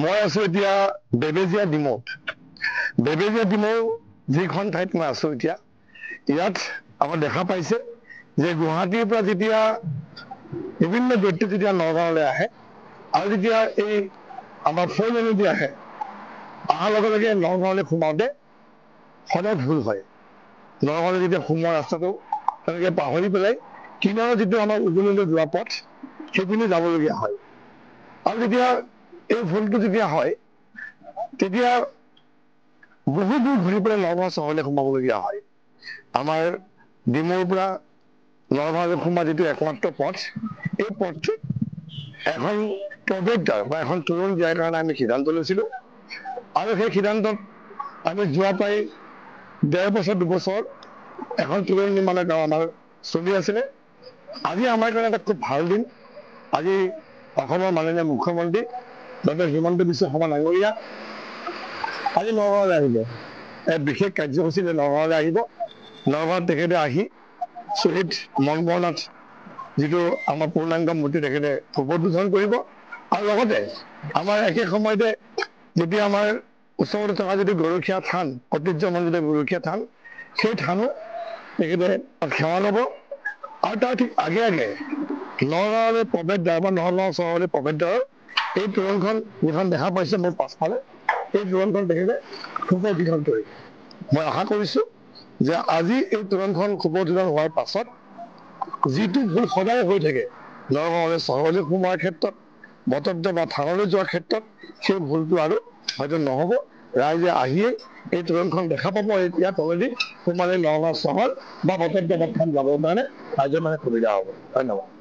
মই আছো এতিয়া বেবেজীয়া ডিমৌত। বেবেজীয়া ডিমৌ যিখন ঠাইত মই আছো এতিয়া, ইয়াত আপুনি দেখা পাইছে যে গুৱাহাটীৰ পৰা যেতিয়া বিভিন্ন ব্যক্তি যেতিয়া নগাঁৱলৈ আহে আৰু যেতিয়া এই আমাৰ ফ'ৰ লেনেদি আহে, অহাৰ লগে লগে নগাঁৱলৈ সোমাওঁতে সদায় ভুল হয়। নগাঁৱলৈ যেতিয়া সোমোৱা ৰাস্তাটো তেওঁলোকে পাহৰি পেলাই কিনাৰত যিটো আমাৰ উজনিলৈ যোৱা পথ, সেইপিনে যাবলগীয়া হয়। আৰু যেতিয়া এই ভুলটো যেতিয়া হয়, তেতিয়া বহু দূৰ ঘূৰি পেলাই নগাঁও চহৰলৈ সোমাবলগীয়া হয়। আমাৰ ডিমৌৰ পৰা নগাঁৱলৈ সোমোৱা যিটো একমাত্ৰ পথ, এই পথটোত এখন প্ৰৱেশদ্বাৰ বা এখন তোৰণ দিয়াৰ কাৰণে আমি সিদ্ধান্ত লৈছিলো। আৰু সেই সিদ্ধান্তত আমি যোৱা প্ৰায় 1.5 বছৰ 2 বছৰ এখন তোৰণ নিৰ্মাণৰ কাম আমাৰ চলি আছিলে। আজি আমাৰ কাৰণে এটা খুব ভাল দিন। আজি অসমৰ মাননীয় মুখ্যমন্ত্ৰী ডক্টৰ হিমন্ত বিশ্ব শৰ্মা ডাঙৰীয়া আজি নগাঁৱলৈ আহিব। এক বিশেষ কাৰ্যসূচীৰে নগাঁৱলৈ আহিব। নগাঁৱত তেখেতে আহি শ্বহীদ মনবৰনাথ যিটো আমাৰ পূৰ্ণাংগ মূৰ্তি, তেখেতে শুভ কৰিব। আৰু লগতে আমাৰ একে সময়তে যেতিয়া আমাৰ ওচৰতে থকা যিটো গৰখীয়া থান, ঐতিহ্যমণ্ডিত গৰখীয়া থান, সেই থানো তেখেতে সেৱা ল'ব। আৰু তাৰ ঠিক আগে আগে নগাঁৱলৈ প্ৰৱেশদ্বাৰ বা নগাঁও চহৰলৈ প্ৰৱেশদ্বাৰৰ এই তোৰণখন যিখন দেখা পাইছে মোৰ পাছফালে, এই তোৰণখন তেখেতে শুভ উদ্বোধন কৰিব। মই আশা কৰিছো যে আজি এই তোৰণখন শুভ উদ্বোধন হোৱাৰ পাছত যিটো ভুল সদায় হৈ থাকে নগাঁৱলৈ চহৰলৈ সোমোৱাৰ ক্ষেত্ৰত, বটদ্ৰৱা বা থানলৈ যোৱাৰ ক্ষেত্ৰত, সেই ভুলটো আৰু হয়তো নহ'ব। ৰাইজে আহিয়ে এই তোৰণখন দেখা পাব। ইয়াৰ তলেদি সোমালে নগাঁও চহৰ বা বটদ্ৰৱা থান যাবৰ কাৰণে ৰাইজৰ মানে সুবিধা হ'ব। ধন্যবাদ।